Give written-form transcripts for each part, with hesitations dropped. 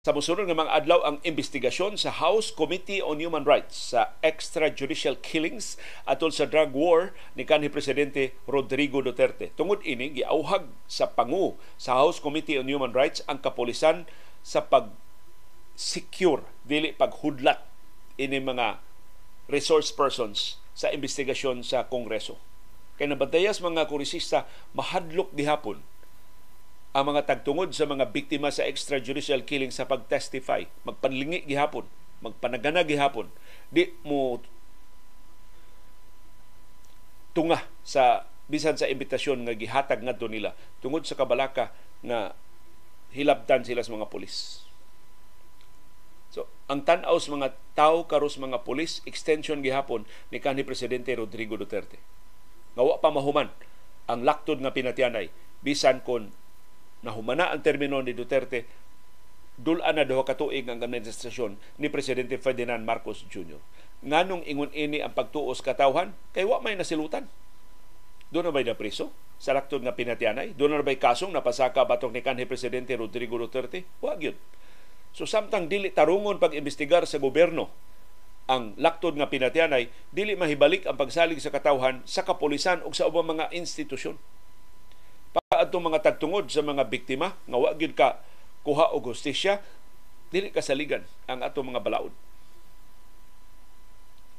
Sa mosunod nga mga adlaw ang investigasyon sa House Committee on Human Rights sa extrajudicial killings atol sa drug war ni kanhi Presidente Rodrigo Duterte. Tungod ini, giauhag sa pangu sa House Committee on Human Rights ang kapolisan sa pag-secure, dili paghudlat ini mga resource persons sa investigasyon sa Kongreso. Kay nabantayas mga kongresista, mahadlok gihapon ang mga tagtungod sa mga biktima sa extrajudicial killing sa pag-testify. Magpanlingi gihapon, magpanagana gihapon. Di mo tunga sa bisan sa imbitasyon nga gihatag ngadto nila tungod sa kabalaka nga hilabtan sila sa mga pulis. So, ang tan-aw sa mga tao karos mga pulis, extension gihapon ni kanhi Presidente Rodrigo Duterte. Nga wa pa mahuman ang laktod nga pinatyanay bisan kon nahumana ang termino ni Duterte, dul-an na 2 ka tuig ang administrasyon ni Presidente Ferdinand Marcos Jr. Nganong ingon ini ang pagtuos katawhan? Kay wa may nasilutan. Doon na ba'y napriso sa laktod nga pinatyanay? Doon na ba'y kasong napasaka batok ni kanhi Presidente Rodrigo Duterte? Wa gyud. So samtang dili tarungon pag-imbestigar sa gobyerno ang laktod nga pinatyanay, dili mahibalik ang pagsalig sa katawhan sa kapulisan o sa ubang mga institusyon. Para atong mga tagtungod sa mga biktima nga wa gyud ka kuha og hustisya, dili kasaligan ang atong mga balaod.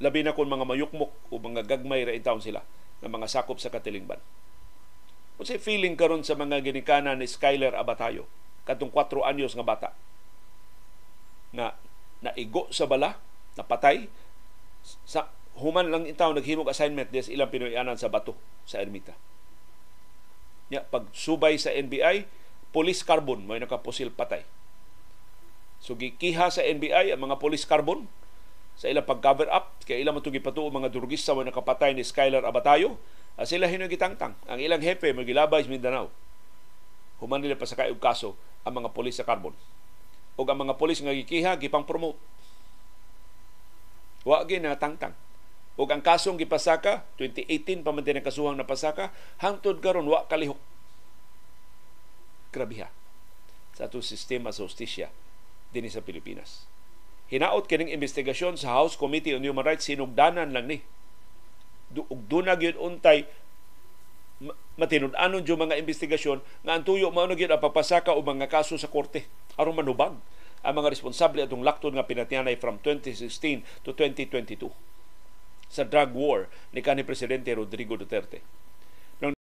Labi na kung mga mayukmok o mga gagmay ra intawon sila nga mga sakop sa katilingban. Unsay feeling karon sa mga ginikanan ni Skyler Abatayo, kadtong 4 anyos nga bata nga naigo sa bala, napatay sa human lang intawon naghimog assignment des ilang Pinoy-anan sa Bato sa Ermita. Ya, pagsubay sa NBI, police carbon may nakapusil patay. So gikiha sa NBI ang mga police carbon sa ilang pag-cover up kay ilang man gipatuo mga durugista may nakapatay ni Skyler Abatayo. Sila hinoy gitangtang. Ang ilang hepe may gilabay sa Mindanao. Human nila pasakay og kaso ang mga police sa carbon. Og ang mga police nga gikiha gipang-promote. Wa gyud natangtang. Ug ang kasong gipasaka 2018 pa man din ang kasuhang napasaka, hangtod karon wa kalihok. Grabiha sa atong sistema sa hustisya dinhi sa Pilipinas. Hinaot kining investigasyon sa House Committee on Human Rights, sinugdanan lang ni. Ug duna gyud untay matinud-anon yung mga investigasyon nga ang tuyo mao na gyud ang pagpasaka og mga kaso sa korte aron manubag ang mga responsable atong laktod nga pinatyanay from 2016 to 2022 sa drug war ni kanhi Presidente Rodrigo Duterte.